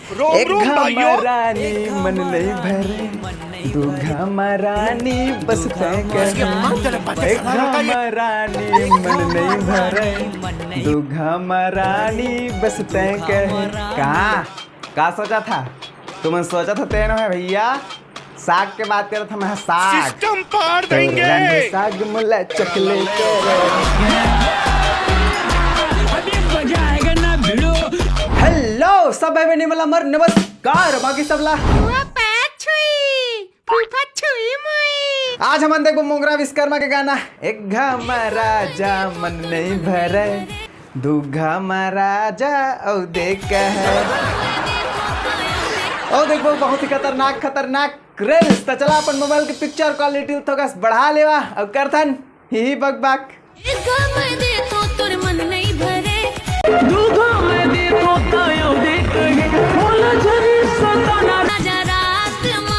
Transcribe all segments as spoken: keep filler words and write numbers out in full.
एक घामा रानी मन नहीं भरे, दू घामा रानी बस तैं कहे। एक घामा रानी मन नहीं भरे, दू घामा रानी बस तैं कहे। कहाँ? का सोचा था? तुमन सोचा था तेन है भैया, साग के बात करत हन, साग। सिस्टम पार देंगे। साग मोला चकले करे। अभी मजा आएगा ना भिड़ो। हेलो सब भाई बहनी मन ला मोर नमस्कार, बाकी सब ला हुआ पैर छुई, फूफा छुई मुई। आज हमन देखबो मोंगरा विश्वकर्मा के गाना एक घामा राजा मन नहीं भरे, दू घामा राजा अउ देख है। अउ देखबो बहुत ही खतरनाक खतरनाक रील्स। त चला अपन मोबाइल के पिक्चर क्वालिटी थोकस बढ़ा लेवा अउ करथन ही ही बक बक। एक घामा दे तो तोर मन नहीं भरे। दू घामा दे तो तायो देख है, बोला झरी सताना। राजा रात मा।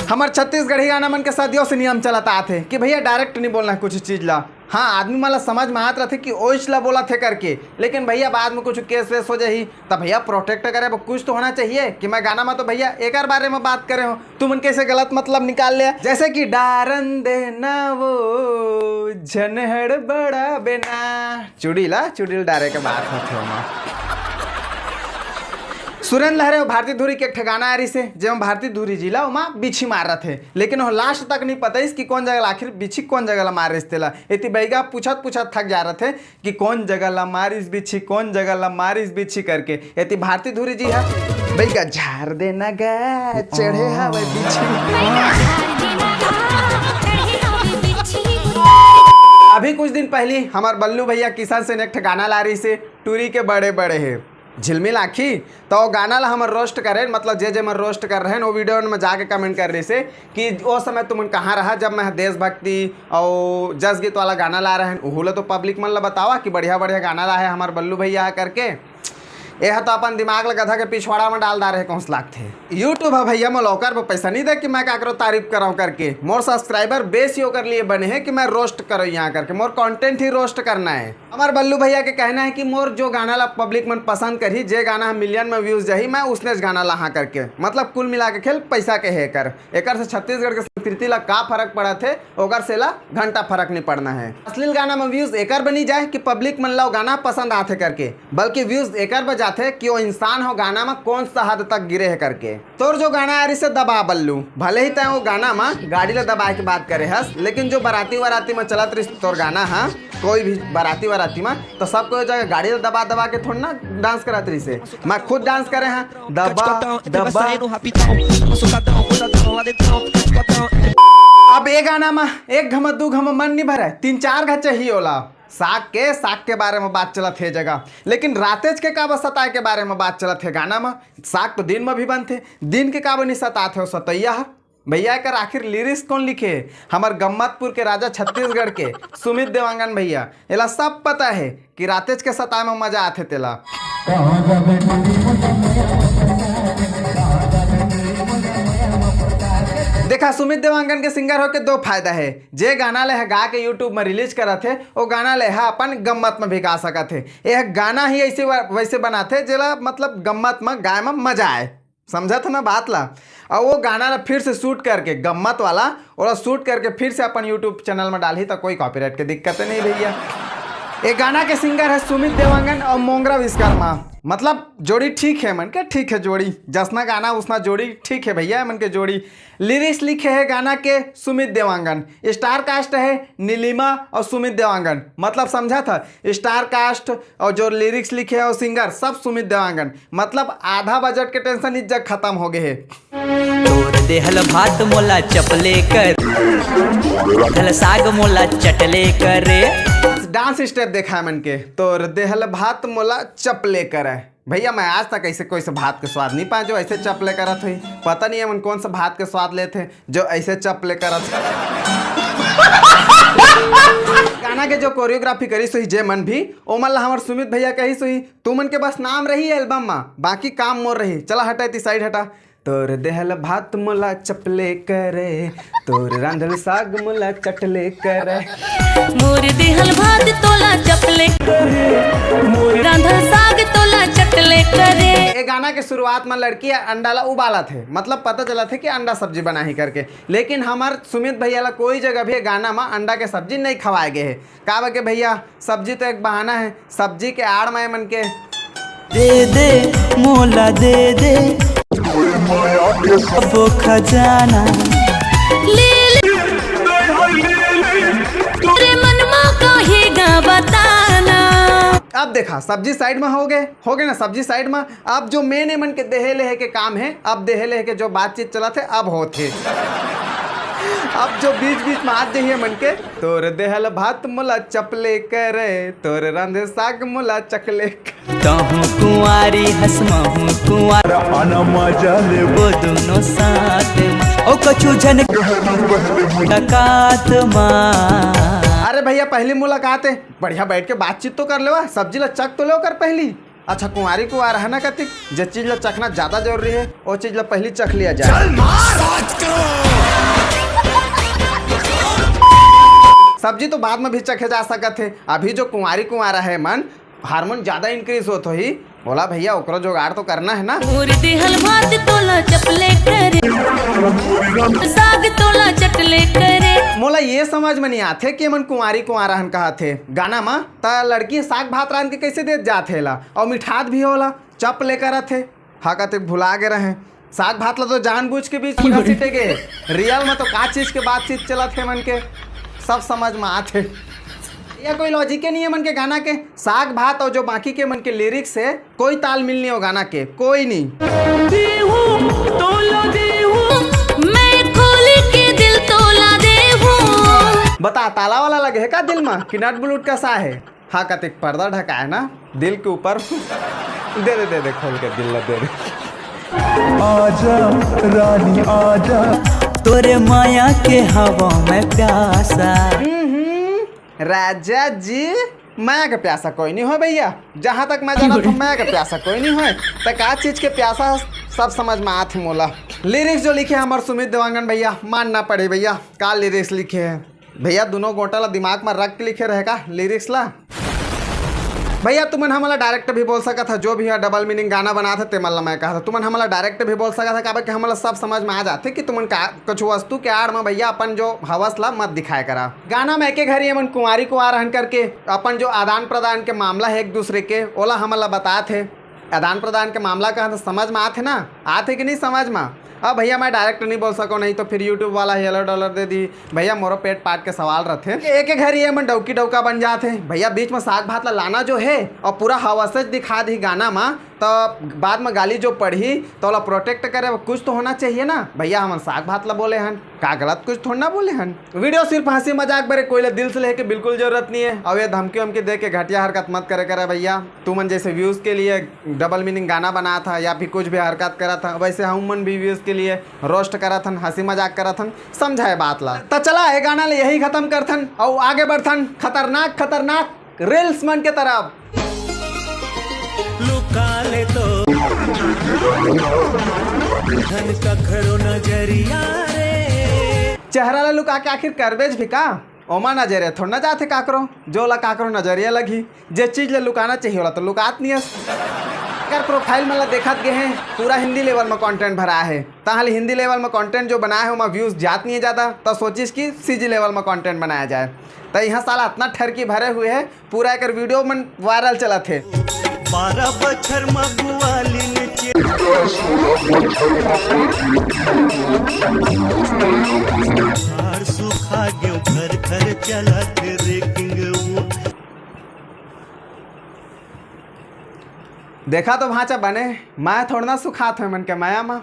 हमर छत्तीसगढ़ी गाना मन के साथ यो से नियम चलत आथे कि भैया डायरेक्ट नहीं बोलना है कुछ चीज ला। हाँ, आदमी मन ला समझ में आत रथे कि ओइस ला बोलत हे करके, लेकिन भैया बाद में कुछ केस वेस हो जाही, त भैया प्रोटेक्ट करे बर कुछ तो होना चाहिए कि मैं गाना में तो भैया एकर बारे में बात करे हूँ, तुमन कैसे गलत मतलब निकाल लिया, जैसे कि डारन देना वो झन हड़बड़ाबे ना, चुड़ीला चुड़ील डारे के बात होथे ओमा। सुरेंद्र लहरे अउ भारती धुरी के एक ठे गाना आ रहिस हे, जेमा भारती धुरी जी ला ओमा बिछी मार रथे, लेकिन वो लास्ट तक नहीं पता इस कि कौन जगह ला आखिर बिछी कौन जगह ला मार रहिस तेला। एती बैगा पूछत पूछत थक जा रथे कि कौन जगह ला मारिस बिछी, कौन जगह ला मारिस बिछी करके। एती भारती धुरी जी हा बैगा झार देना गा चढ़े हवे बिछी। अभी कुछ दिन पहली हमार बल्लू भैया किशन सेन एक ठे गाना ला रहिस हे टूरी के बड़े बड़े हे झिलमिल आँखी। तो वो गाना ला हमर रोस्ट करेन, मतलब जे जे मन रोस्ट कर रहेन, वो वीडियो में जाके कमेंट कर रहिस हे कि ओ समय तुमन कहाँ रहा जब मैं देशभक्ति अउ जसगीत वाला गाना ला रहेन, उहू ला तो पब्लिक मन ला बतावा कि बढ़िया बढ़िया गाना ला हे हमर बल्लू भैया हा करके। एह तो अपन दिमाग ला गधा के पिछवाड़ा में डाल डारे हे, कौन लागथे। YouTube ह भैया मोला ओकर बर पैसा नहीं दे कि मैं काकरो तारीफ कराऊं करके। मोर सब्सक्राइबर बेस ही ओकर लिए बने हे कि मैं रोस्ट करो यहाँ करके, मोर कंटेंट ही रोस्ट करना है। हमार बल्लू भैया के कहना है कि मोर जो गाना ला पब्लिक मन पसंद करही, जे गाना ह मिलियन में व्यूज जाही, मैं उसने गाना लाहा करके, मतलब कुल मिला के खेल पैसा के हे कर। एकर से छत्तीसगढ़ के संस्कृति ला का फर्क पड़त हे, ओकर से ला घंटा फर्क नहीं पड़ना है। अश्लील गाना में व्यूज एकर बनी जाए कि पब्लिक मन ला वो गाना पसंद आथे करके, बल्कि व्यूज एकर बर जाथे कि वो इंसान हो गाना में कौन सा हद तक गिरे है करके। तोर जो गाना आ रहिस हे दबा बल्लू, भले ही तैं वो गाना म गाड़ी ला दबाए के बात करे हस, लेकिन जो बाराती वाराती म चलत रहिस तोर गाना हा, कोई भी बाराती वाराती म, तो सब कोई जगह गाड़ी ला दबा दबा के थोड़ी ना डांस करत रहिस हे। मैं खुद डांस करे हा, दबा दबा। अब ए गाना म एक घमा दू घमा मन नहीं भरे, तीन चार घा चाहिए ओला। साग के, साग के बारे में बात चलत हे जगह, लेकिन रातेच के काबर सताए के बारे में बात चलत हे गाना म। साग तो दिन में भी बनथे, दिन के काबर नहीं सतात हे ओ सतैया ह? भैया एकर आखिर लिरिक्स कौन लिखे हे? हमर गम्मतपुर के राजा छत्तीसगढ़ के सुमित देवांगन भैया, एला सब पता हे कि रातेच के सताए में मजा आथे तेला। देखा, सुमित देवांगन के सिंगर होके दो फायदा हे, जे गाना ले ह गा के YouTube में रिलीज करत हे, ओ गाना ले ह अपन गम्मत में भी गा सकत हे। यह गाना ही ऐसे वा-, वैसे बनाथे जेला मतलब गम्मत में गाए में मजा आए, समझत ह ना बात ला। और वो गाना ला फिर से शूट करके, गम्मत वाला, ओला शूट करके फिर से अपन YouTube चैनल में डालही तो कोई कॉपीराइट के दिक्कत नहीं भैया। ये गाना के सिंगर है सुमित देवांगन और मोंगरा विश्वकर्मा। मतलब जोड़ी ठीक है मन के, ठीक है जोड़ी, जसना गाना उसना जोड़ी ठीक है भैया मन के जोड़ी। लिरिक्स लिखे है गाना के सुमित देवांगन, स्टार कास्ट है नीलिमा और सुमित देवांगन। मतलब समझा था, स्टार कास्ट और जो लिरिक्स लिखे है और सिंगर सब सुमित देवांगन। मतलब आधा बजट के टेंशन इज्जत खत्म हो गए है। तोर देहल भात मोला चपले कर, देहल साग मोला चटले करे। डांस स्टेप देखा है मन के, तोर देहल भात मोला चपले करे। भैया मैं आज तक ऐसे कोई से भात के स्वाद नहीं पाए जो ऐसे चपले करत हुई। पता नहीं है मन कौन सा भात के स्वाद लेते हैं जो ऐसे चपले करत। गाना के जो कोरियोग्राफी करी सुही जे मन भी, ओमन ला हमर सुमित भैया कही सुही, तू मन के बस नाम रही एल्बम मा, बाकी काम मोर रही। चला हटा इतनी साइड हटा। तोर देहल भात मोला चपले करे, तोर रांधल साग मोला चटले करे। मोर देहल भात तोला चपले, रांधल साग तोला चटले करे। ये गाना के शुरुआत में लड़की अंडा ला उबालत हे, मतलब पता चलत हे कि अंडा सब्जी बनाही करके। लेकिन हमार सुमित भैया ला कोई जगह भी ये गाना में अंडा के सब्जी नहीं खवाए गए है। काबर के भैया, सब्जी तो एक बहाना है, सब्जी के आड़ में मन के दे दे मोला दे दे सबो खजाना। ले ले तोरे मन मा काहे गा बताना। अब देखा, सब्जी साइड में हो गए, हो गए ना सब्जी साइड में। अब जो मेन एमन के देहे लेहे के काम है, अब देहे लेहे के जो बातचीत चलत है, अब होत है। अब जो बीच बीच में आत जही एमन के, तोर देहल भात मोला चपले करे, तोर रांधे साग मोला चकले करे। तहूँ कुंवारी हस महूँ कुंवार आना मजा ले वो दोनों साथ में ओ कछु झन मुलाकात मा। अरे भैया, पहली मुलाकात है, बढ़िया बैठ के बातचीत तो कर लेवा, सब्जी ला चख तो लेवा कर पहली। अच्छा, कुंवारी कुंवार है ना कतिक, जे चीज ला चखना ज्यादा जरूरी है, वो चीज ला पहली चख लिया जाए। सब्जी तो बाद में भी चखे जा सकत है, अभी जो कुंवारी कुंवारा है मन, हार्मोन ज्यादा इंक्रीज होत होही, बोला भैया, ओकरो जुगाड़ तो करना है ना। मोर देहल भात तोला चपले करे, साग तोला चटले करे। मोला ये समझ में नहीं आथे कि एमन कुंवारी कुंवारा हन कहा थे गाना मा, त लड़की साग भात रांध के कैसे देत जात हे ला, और मिठात भी होला, चप लेकर आथे। हाँ, कते भुला गे रहे, साग भात ला तो जानबूझ के बीच में घसीटे गे। रियल में तो का चीज के बातचीत चलत हे मन के, सब समझ में आथे। या कोई लॉजिक नहीं है मन के गाना के, साग भात और जो बाकी के मन के लिरिक्स है, कोई तालमेल नहीं हो गाना के, कोई नहीं। देहू तोला देहू, मैं खोली के दिल तोला देहू। बता, ताला वाला लगे है का दिल में कि नट ब्लूट कसा है? हाँ, कतिक पर्दा ढकाए ना दिल के ऊपर। दे दे, दे दे, खोल के दिल ला दे दे। आजा रानी आजा तोरे माया के हवा में प्यासा। हम्म, राजा जी, माया के प्यासा कोई नहीं हो भैया। जहाँ तक मैं जाना था, माया के प्यासा कोई नहीं हो। त का चीज के प्यासा, सब समझ में आत है मोला। लिरिक्स जो लिखे हमार सुमित देवांगन भैया, मानना पड़े भैया, का लिरिक्स लिखे है भैया। दोनों गोटा ला दिमाग में रख के लिखे रहेगा लिरिक्स ला। भैया, तुमन हमला डायरेक्ट भी बोल सकत ह, जो भी है डबल मीनिंग गाना बनात है, तेमन ला मैं कहत ह, तुमन हमला डायरेक्ट भी बोल सकत ह, काबर कि हमला सब समझ में आ जाथे कि तुमन का कुछ वस्तु के आड़ में भैया अपन जो हवस ला मत दिखाए करा। गाना में एके घरी एमन कुंवारी कुंवार हन करके अपन जो आदान प्रदान के मामला है एक दूसरे के, ओला हमन ला बतात हे। आदान प्रदान के मामला कहत ह, समझ में आथे ना, आथे कि नहीं समझ में? अब भैया, मैं डायरेक्ट नहीं बोल सको, नहीं तो फिर YouTube वाला येलो डॉलर दे दी। भैया, मोरो पेट पाट के सवाल रथे। एक एक घरी एमन डौकी डौका बन जात हे भैया, बीच में साग भात ला लाना जो है और पूरा हवस दिखा दी गाना मा, तो बाद में गाली जो पढ़ी तो ओला प्रोटेक्ट करे, वो कुछ तो होना चाहिए ना भैया। हमन साग भात ला बोले हन, का गलत कुछ थोड़ा ना बोले हन। वीडियो सिर्फ हंसी मजाक बरे, कोई ला दिल से लेके बिल्कुल जरूरत नहीं है। और ये धमकी वमकी दे के घटिया हरकत मत करे करे भैया। तुमन जैसे व्यूज के लिए डबल मीनिंग गाना बनात ह या फिर कुछ भी हरकत करत ह, वैसे हम मन भी व्यूज के लिए रोस्ट करत हन, हंसी मजाक करत हन, समझाए बात ला। त चला, ये गाना ले यही खत्म करथन और आगे बढ़थन खतरनाक खतरनाक रील्स मन के तरफ। लुका ले तो धन कखरो नजरिया रे। चेहरा ला लुका के आखिर करबेज भी का? ओमा नजरिया थोड़ा ना जाथे काकरो, जो ला काकरो नजरिया लगही। जे चीज ला लुकाना चाहिए, ओला तो लुकात नहीं हस। अगर प्रोफाइल में ला देखत गए हैं, पूरा हिंदी लेवल में कंटेंट भरा है, ताहले हिंदी लेवल में कंटेंट जो बनाए है, ओमा व्यूज जात नहीं है ज्यादा, तो सोचिस कि सीजी लेवल में कंटेंट बनाया जाए। तो यहाँ साला इतना ठरकी भरे हुए है, पूरा एकर वीडियो मन वायरल चलत हे। बारह बछर मगुआलिन के हार सुखा गेव, घर घर चलत रे किंग। देखा तो भांचा बने, मैं थोड़ा ना सुखात हूँ मन के माया मा।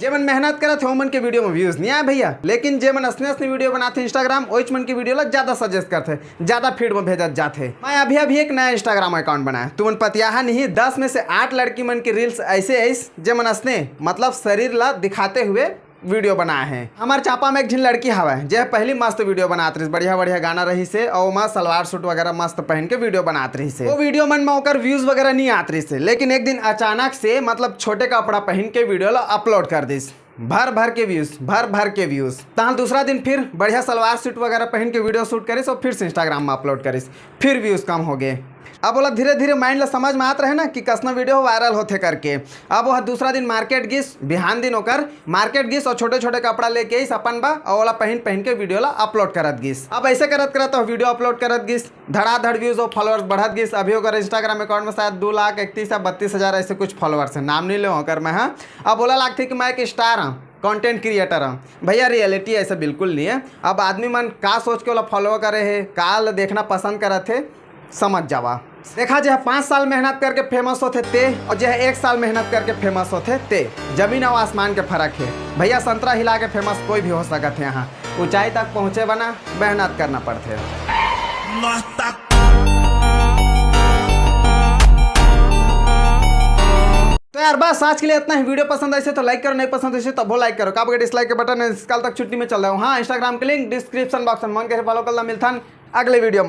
जे मन मेहनत करत हे, ओमन के वीडियो में व्यूज नहीं आए भैया, लेकिन जे मन असने असने वीडियो बनाते इंस्टाग्राम, ओइच मन के वीडियो ला ज्यादा सजेस्ट करते, ज्यादा फीड में भेजत जाते। मैं अभी अभी एक नया इंस्टाग्राम अकाउंट बनाया, तुमन पतियाहा नहीं, दस में से आठ लड़की मन के रील्स ऐसे आइस जे मन असने, मतलब शरीर ला दिखाते हुए वीडियो बनाए हे। हमर चापा में एक झिन लड़की हवय, जे पहली मस्त वीडियो बनात रहिस, बढ़िया बढ़िया गाना रहिस हे, अउ ओमा सलवार सूट वगैरह मस्त पहन के वीडियो बनात रहिस हे। वो वीडियो मन में ओकर व्यूज वगैरह नहीं आत रहिस हे, लेकिन एक दिन अचानक से, मतलब, छोटे कपड़ा पहन के वीडियो ला अपलोड कर दिस। भर भर के व्यूज, भर भर के व्यूज। तहाँ दूसरा दिन फिर बढ़िया सलवार सूट वगैरह पहन के वीडियो शूट करिस और फिर से इंस्टाग्राम में अपलोड करिस, फिर व्यूज कम हो गए। अब ओला धीरे धीरे माइंड ला समझ में आत रहे ना कि कसना वीडियो वायरल होथे करके। अब वह दूसरा दिन मार्केट गिस, बिहान दिन ओकर मार्केट गिस और छोटे छोटे कपड़ा लेके आइस अपन बा, और ओला पहन पहन के वीडियो ला अपलोड करत गिस। अब ऐसे करत करत वो वीडियो अपलोड करत गिस, धड़ाधड़ व्यूज और फॉलोअर्स बढ़त गिस। अभी ओकर इंस्टाग्राम अकाउंट में शायद दो लाख इकतीस या बत्तीस हजार ऐसे कुछ फॉलोअर्स हैं, नाम नहीं ले ओकर मैं। हाँ, अब ओला लागथे कि मैं एक स्टार हूँ, कंटेंट क्रिएटर हूँ। भैया, रियलिटी ऐसे बिल्कुल नहीं है। अब आदमी मन का सोच के ओला फॉलो करे हे, का ल देखना पसंद करत हे, समझ जावा। देखा, जे पाँच साल मेहनत करके फेमस होथे ते, और जे एक साल मेहनत करके फेमस होथे ते, जमीन और आसमान के फर्क है। भैया, संतरा हिला के फेमस कोई भी हो सकत है। यहाँ ऊंचाई तक पहुँचे बना मेहनत करना पड़थे। तो यार, बस आज के लिए इतना ही। वीडियो पसंद आइसे तो लाइक करो, नहीं पसंद आइसे तभो लाइक करो। काबर के डिसलाइक के बटन है, इस काल तक छुट्टी में चल रहा हूँ। हाँ, इंस्टाग्राम के लिंक डिस्क्रिप्शन बॉक्स में, मन करे फॉलो कर ला। मिलथन अगले वीडियो में।